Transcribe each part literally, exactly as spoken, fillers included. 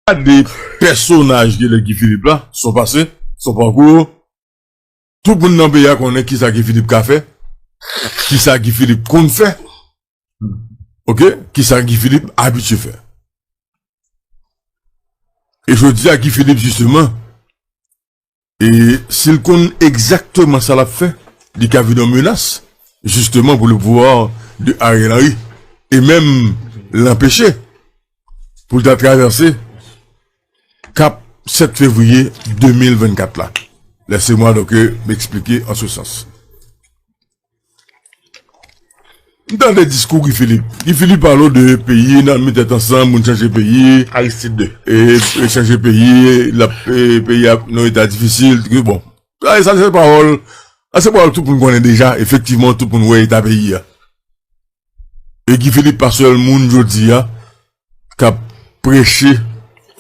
Gade pèsonaj ki rele Guy Philippe la, son pase, son pakou. Tout moun nan peyi a konnen kisa Guy Philippe ka fè, kisa Guy Philippe konn fè, ok, kisa Guy Philippe abitye fè. E jodi a Guy Philippe, jisteman, e si l konn egzakteman sa l ap fè, li ka vin yon menas, jisteman, pou le pouvwa de Ariel Henry, e menm l anpeche pou l ta travèse kap sèt fevriye de mil vennkat la. Laissez-moi donc, euh, m'expliquer en ce sens. M tande diskou Guy Philippe. Guy Philippe pale de peyi, n a met tèt ansanm, moun chanje peyi. Aristide de. E, e chanje peyi, l ap, e, peyi a nan eta difisil, ke bon. Sa, sa se pawòl, sa se pawòl tout moun konnen deja, efektivman, tout moun wè eta peyi a. E Guy Philippe pa sèl moun jodi a k ap preche,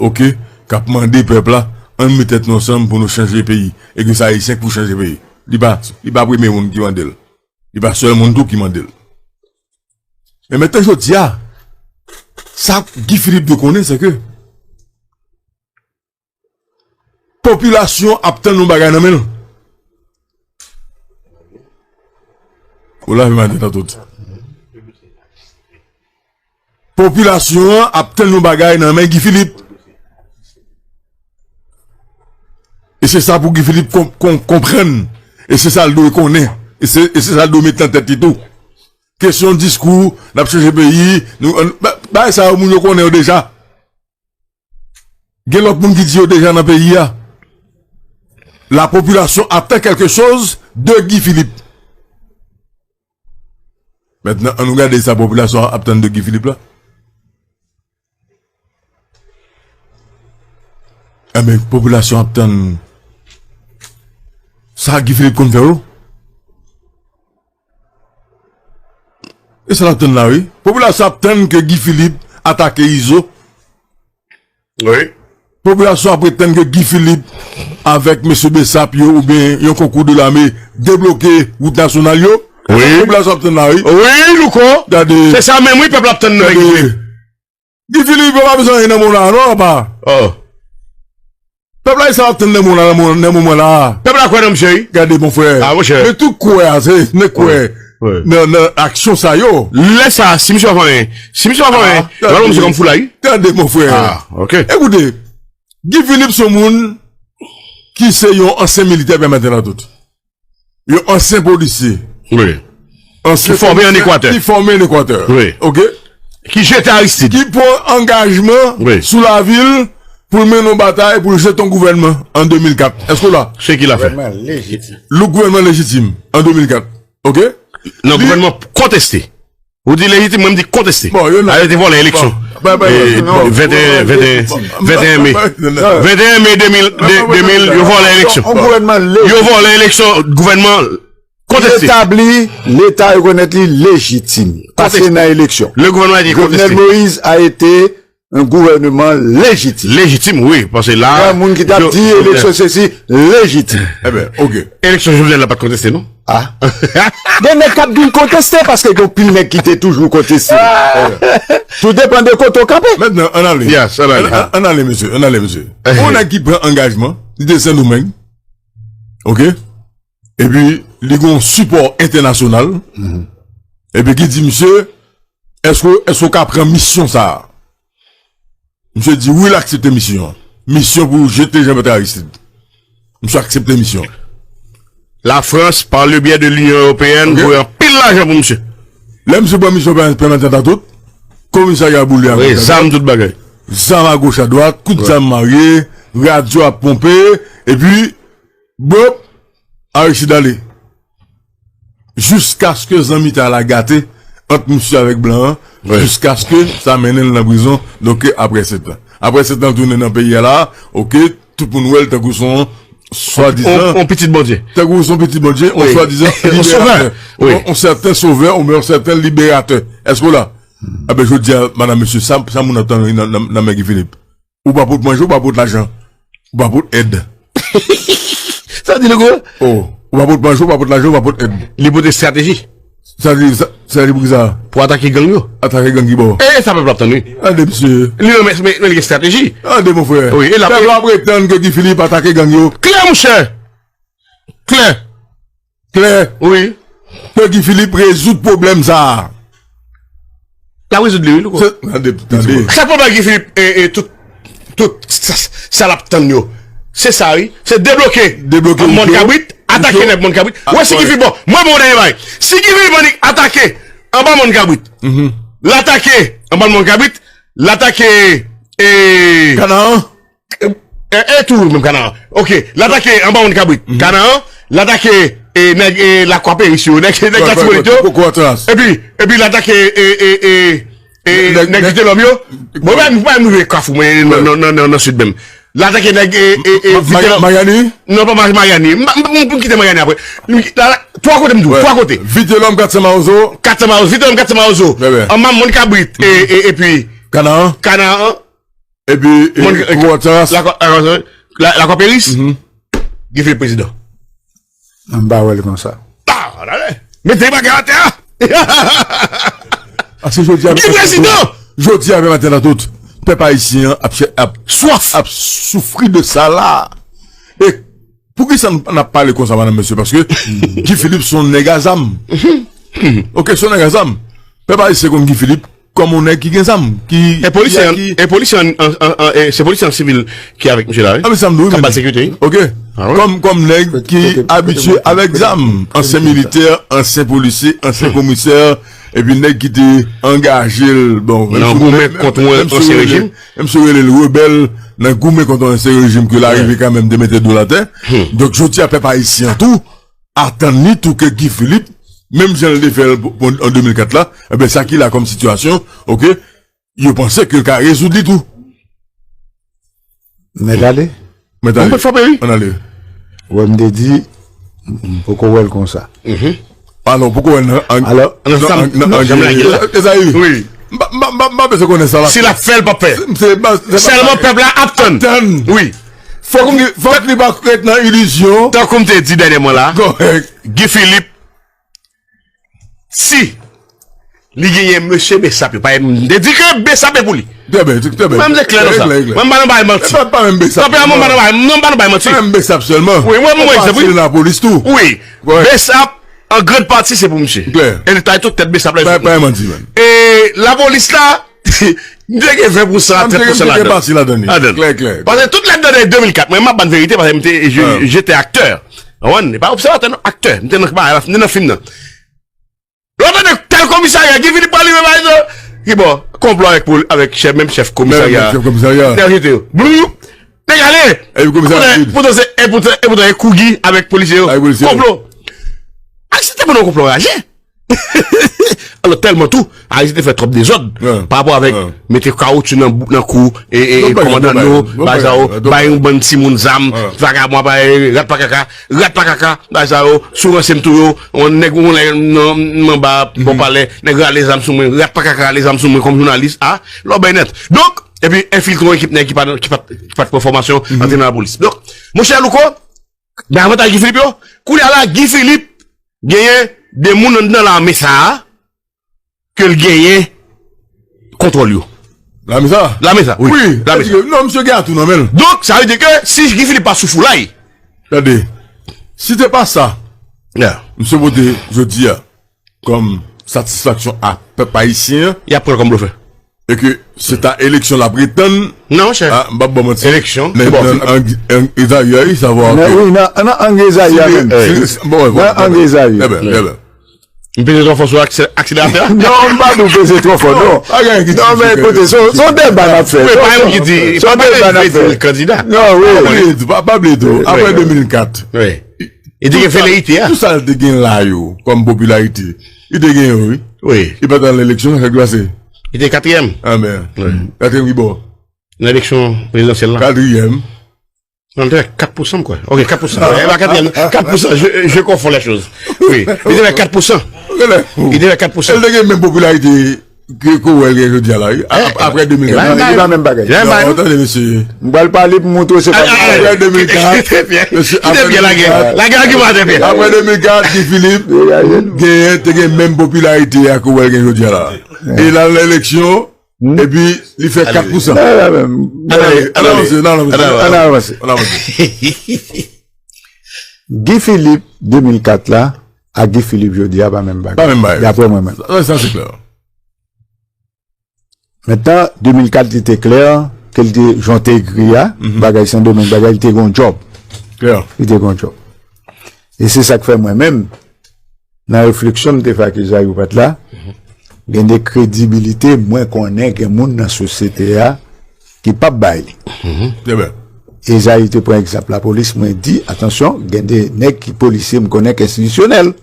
ok, k ap mande pèp la, ann met tèt nou ansanm pou nou chanje peyi. E ke se Ayisyen k pou chanje peyi. Li pa, li pa premye moun ki mande l. Li pa sèl moun tou ki mande l. Men mentnan jodi a, sa Guy Philippe dwe konnen, se ke popilasyon ap tann yon bagay nan men l. Ou lave maten nan tout. Popilasyon an ap tann yon bagay nan men Guy Philippe. E se sa pou Guy Philippe kon-, kon-, konprann. E se sa l dwe konnen. E se, e se sa l dwe met nan tèt li tou. Kesyon diskou, n ap chanje peyi, nou, ba-, bagay sa yo, moun yo konnen yo deja. Gen lòt moun ki di yo deja nan peyi a. La population attend quelque chose de Guy Philippe. Mentnan, ann nou gade sa popilasyon an ap tann de Guy Philippe la. Enben, popilasyon ap tann sa Guy Philippe konn fè yo. E sa l ap tann la, wi. Popilasyon ap tann ke Guy Philippe atake Izo. Wi. Popilasyon ap ret tann ke Guy Philippe avèk mesye Bessap yo oubyen yon konkou de lame debloke wout nasyonal yo. Wi. Popilasyon ap tann la, wi. Wi, Louko. Gade. Se sa menm, wi, pèp la ap tann nan, gade. Guy Philippe. Guy Philippe, yo pa bezwen anyen nan men w la, non, papa. Oh. Pèp la, sa ap tann nan men w la, nan men w, nan men w la. Pèp la kwè nan misye, wi. Gade, mon frè. Ah, monchè. Men tout kwè a, se, men kwè. Wi. Nan, nan aksyon sa yo. Lè sa, si misye pa fè anyen, si misye pa fè anyen, yo al pran misye kòm foulay. Tande, mon frè. Ah, ok. Ekoute, Guy Philippe se yon moun ki se yon ansyen militè pèmèt la tout. Yon ansyen polisye. Wi. Ansyen polisye ki fòme an Ekwatè. Ki fòme an Ekwatè. Wi. Ok? Ki jete Aristide. Ki pran angajman sou lavi l pou l mennen yon batay pou l jete yon gouvènman an de mil kat. Èske w la? Se ki l a fè? Gouvènman lejitim. Yon gouvènman lejitim an de mil kat. Ok? Nan gouvènman konteste. Ou di lejitim, mwen m di konteste. Bon, yo nan. A, yo te vòlè eleksyon. Bon, bon, bon, non, venteyen, venteyen, venteyen me. Venteyen me de mil, de, de mil, yo vòlè eleksyon. Yon gouvènman lejitim. Yo vòlè eleksyon, gouvènman konteste. Etabli, Leta rekonèt li lejitim. Pase nan eleksyon. Le gouvernement a été contesté. Jovenel Moïse a été un gouvernement légitime. Lejitim, wi, paske la, gen moun ki t ap di eleksyon sesi lejitim. Enben, ok. Eleksyon Jovenel la pa t konteste, non? Ah. Gen nèg k ap vin konteste paske gen anpil nèg ki te toujou konteste. Tou depann de kote w kanpe. Mentnan, ann ale. Yes, ann ale. Ann, ann ale, mesye, ann ale, mesye. Yon nèg ki pran angajman, li te Sendomeng. Ok? Epi, li gen yon sipò entènasyonal. Epi ki di, misye, èske, èske w ka pran misyon sa a? Misye di wi, l aksepte misyon an. Misyon pou jete Jean Bertrand Aristide. Misye aksepte misyon an. Lafrans, par le biais de l'Union européenne, voye anpil lajan pou misye. Lè misye pran misyon pèmèt an tout, komisarya boule a goch a dwat. Zam, tout bagay. Zam a goch a dwat, kout zam mare, radyo ap ponpe, epi, bòp, Aristide ale. Jiskaske zanmitay la gate ant misye avèk blan an, jiskaske sa mennen l nan prizon, donk apre sèt an. Apre sèt an, l tounen nan peyi a la, ok, tout moun wè l tankou se yon swadizan. On, on pitit Bondye. Tankou se yon pitit Bondye, on swadizan liberatè. On sèten sovè, oubyen on sèten liberatè. Èske w la? Enben, jodi a, madanm, mesye, sa, sa moun ap tann nan, nan, nan men Guy Philippe. Ou pa pot manje, ou pa pot lajan. Ou pa pot èd. Sa di, Louko? Oh, ou pa pot manje, ou pa pot lajan, ou pa pot èd. Li pot estrateji. Sa di, sa, sa di pou ki sa? Pou atake gang yo. Atake gang ki bò? E sa pèp la ap tann, wi. Gade, mesye. Li nan men, men, men li gen estrateji. Gade, mon frè. Wi, e la. Pèp la ap tann ke Guy Philippe atake gang yo. Klè, monchè. Klè. Klè. Wi. Ke Guy Philippe rezoud pwoblèm sa a. L ap rezoud li, wi, Louko. Se, tande, tande. Sa k pral bay Guy Philippe, e, e, tout, tout sa, sa l ap tann yo. Se sa, wi. Se debloke. Debloke mòn kabrit, atake nèg mòn kabrit. Wè si Guy Philippe, bon, mwen, mwen, dènye bagay. Si Guy Philippe annik atake anba mòn kabrit. L atake anba mòn kabrit. L atake, e, Kanaan. E, e, e tou, menm Kanaan. Ok, l atake anba mòn kabrit. Kanaan, l atake, e, nèg, e, Lakwa Peris yo, nèg, nèg Latibonit yo. Epi, epi l atake, e, e, e, e, nèg Vitelòm yo. Mwen menm, mwen menm rive Kafou, mwen, nan, nan, nan, nan, nan sid menm. L atake nèg, e, e, e, Vitelòm. Mayani? Non, pa Mayani. M, m, m, m kite Mayani apre. Twa kote m di w, twa kote. Vitelòm, Katsan Mawozo. Katsan Mawozo, Vitelòm, Katsan Mawozo. Anba mòn kabrit, e, e, epi Kanaan. Kanaan. Epi, e, Mòn, e, Kokorat Saras. Lakwa, Lakwa, Lakwa Peris. Guy Philippe prezidan. M pa wè l konsa. Ah, gade. Mete bagay atè a. Paske jodi a, Guy prezidan. Jodi a, menm atè la tout, pèp ayisyen an ap, ap, swaf, ap soufri de sa la. E poukisa n, n ap pale konsa, madam, mesye? Paske Guy Philippe se yon nèg a zam. Ok, se yon nèg a zam. Pèp ayisyen konn Guy Philippe kòm yon nèg ki gen zam, ki, e polisye, ki, e polisye an, an, an, an, e se polisye an sivil ki avèk misye la, wi. A, men sa m di w, wi, k ap ba l sekirite, wi. Ok. Kòm, kòm nèg ki abitye avèk zam, ansyen militè, ansyen polisye, ansyen komisè, epi nèg ki te angaje l, bon, nan goumen kont yon ansyen rejim. Menm si yo rele l rebèl, nan goumen kont yon ansyen rejim ke l arive kanmenm te mete do l atè. Donk, jodi a, pèp ayisyen an tou, atann li tou ke Guy Philippe, menm jan l te fè l pou, pou, an de mil kat la, enben, sa ki la kòm sitiyasyon, ok, yo panse ke l ka rezoud li tou. Mèt ale. Mèt ale. Ann ale. Wè, m te di, m poko wè l konsa. Alò, poko wè l nan, alò, nan, nan, nan, nan, Ezayi. Wi. M pa, m pa, m pa, m pa bezwen konnen sa la. Si l ap fè, l p ap fè. Sèlman pèp la ap tann. Wi. Fòk li, fòk li pa ret nan ilizyon. Tankou m te di dènyèman la, Guy Philippe, si li genyen mesye Bessap yo, pa m te di ke Bessap e pou li. Trè byen, trè byen. Mwen, m te klè nan sa. Mwen, m pa nan bay manti. E pa, pa menm Bessap. Tanpè, mwen, m pa nan bay, non, m pa nan bay manti. Pa menm Bessap sèlman. Wi, mwen, mwen, egzanp, wi. Lapolis tou. Wi. Bessap, an grand pati, se pou misye. Klè. E li ta tout tèt Bessap la, e pou misye. Pa, pa manti, man. E lapolis la, m te gen ven pou san a trant pou san ladan. Ladan. Klè, klè. Paske tout ladan de mil kat, mwen, m ap ban verite, paske m te, je, je te aktè. Ou konprann? E pa obsèvatè, non, aktè. M te nan bagay la, m te nan fim nan. Lè w tande tèl komisarya, Guy Philippe pral rive, pa egzanp, ki bò, konplo avèk poli-, avèk chèf, menm chèf komisarya. Chèf komisarya. Nèg yo jete yo. Blou, nèg ale. Epi komisarya vid. Poutan, poutan se, e poutan, e poutan e kou Guy avèk polisye yo. Avèk polisye yo. Konplo. Ayisyen te pran nan konplo raje. Alò, tèlman tou, Ayiti te fè twòp dezòd pa rapò avèk mete kawotchou nan bou-, nan kou, e, e, e, kòmandan yo, bagay sa yo, bay yon bann timoun zam, vagabon, bay rat pa kaka, rat pa kaka, bagay sa yo, sou ranse m tou yo, yon nèg, yon nèg nan, nan anba, bò palè, nèg rale zam sou mwen, rat pa kaka rale zam sou mwen kòm jounalis, a, lè w bay nèt. Donk, epi enfiltre yon ekip nèg ki pa, ki pa, ki pa t pran fòmasyon, antre nan lapolis. Donk, monchè Louko, nan avantaj Guy Philippe yo, kounye a la, Guy Philippe genyen de moun anndan lame sa a, ke l genyen kontwòl yo. Lame sa? Lame sa, wi. Wi, lame sa. Non, misye gen atou nan men l. Donk, sa vle di ke si Guy Philippe pa sou foulay. Tande, si te pa sa, misye pote jodi a kòm satisfaksyon a pèp ayisyen an. Y ap pran l kòm blofè. E ke se ta eleksyon l ap ret tann. Non, monchè. A, m p ap ba w manti. Eleksyon. Men, men, an, an, an, e dayè, savwa ke wi, nan, nan ang Ezayi a menm. Nan ang Ezayi. Trè byen, trè byen. M peze twò fò sou akse-, akseleratè a? Non, m pa di w peze twò fò, non. Non, men koute, se, se yon deba n ap fè. Wi, pa yon ki di, se yon deba n ap fè. Kandida. Non, wi. Pa bliye tou, pa, pa bliye tou. Apre de mil kat. Wi. Li te gen velerite a. Tout sa l te gen la yo, kòm popilarite, li te gen yo, wi. Wi. Li pa t al nan eleksyon, sa k pase? Li te katriyèm. A, men. Wi. Katriyèm ki bò? Nan eleksyon prezidansyèl la. Katriyèm. Non, li te kat pou san, m kwè. Ok, kat pou san. E pa katriyèm, kat pou san. Je, je confonds les choses. Wi. Li te kat pou san. Li te kat pou san. Li te gen menm popilarite ke Kowèl gen jodi a la, wi. A- ap- Apre de mil kat. Non, li pa menm bagay. Non, tande, mesye. M pral pale pou montre w se pa bagay. Apre de mil kat, mesye, apre de mil kat, lage agiman atè, Pierre. Apre de mil kat, Guy Philippe genyen, te gen menm popilarite a Kowèl gen jodi a la. E l al nan eleksyon, epi li fè kat pousan. Ann avanse, ann avanse. Ann avanse. Guy Philippe de mil kat la ak Guy Philippe jodi a pa menm bagay. Pa menm bagay. Daprè mwen menm. Sa, sa se klè. Mentnan, de mil kat, li te klè ke li te, jan w te ekri a, bagay Sendomeng, bagay, li te gen yon djòb. Klè. Li te gen yon djòb. E se sa k fè mwen menm, nan refleksyon m te fè ak Ezayi Oupat la, gen de kredibilite, mwen konnen gen moun nan sosyete a ki p ap bay li. Ezayi te pran egzanp lapolis, mwen di, atansyon, gen de nèg ki polisye, m konnen k enstitisyonèl.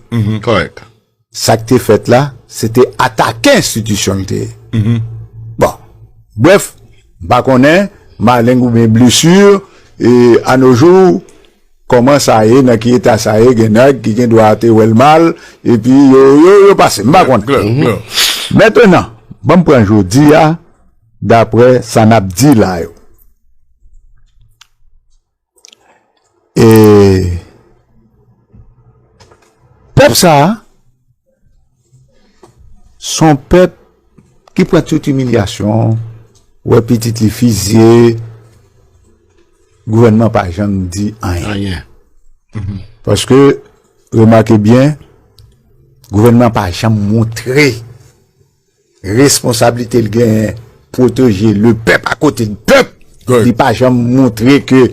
Kòrèk. Sa k te fèt la, se te atake enstitisyon l te ye. Bon, brèf, m pa konnen, maleng oubyen blesi, e, anojou, kòman sa ye, nan ki eta sa ye, gen nèg ki gen dwa te wè l mal, epi yo, yo, yo pase, m pa konnen. Mentnan, ban m pran jodi a, daprè sa n ap di la yo. E pèp sa a, se yon pèp ki pran tout imilyasyon, wè pitit li fizye, gouvènman pa janm di anyen. Anyen. Paske, remake byen, gouvènman pa janm montre responsablite l genyen, pwoteje le pèp, akote de pèp. Li pa janm montre ke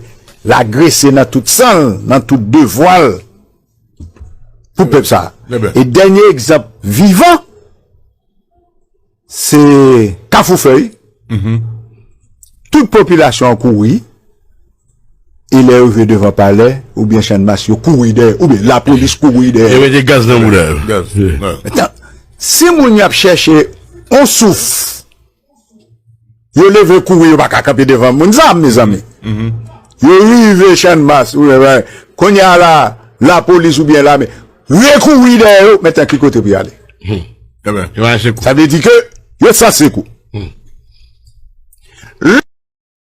l agrese nan tout san l, nan tout devwa l pou pèp sa a. E dènye egzanp vivan, se Kafou Fèy. Tout popilasyon an kouri, e lè yo rive devan palè, oubyen Channmas, yo kouri dèyè, oubyen lapolis kouri dèyè. Yo mete gaz nan bouda yo. Gaz. Mentnan, si moun yo ap chèche yon souf, yo leve kouri, yo pa ka kanpe devan moun sa, mezanmi. Yo rive Channmas, oubyen, kounye a la, lapolis oubyen lame, rekouri dèyè yo, mentnan ki kote pou y ale? Sa vle di ke yo san sekou.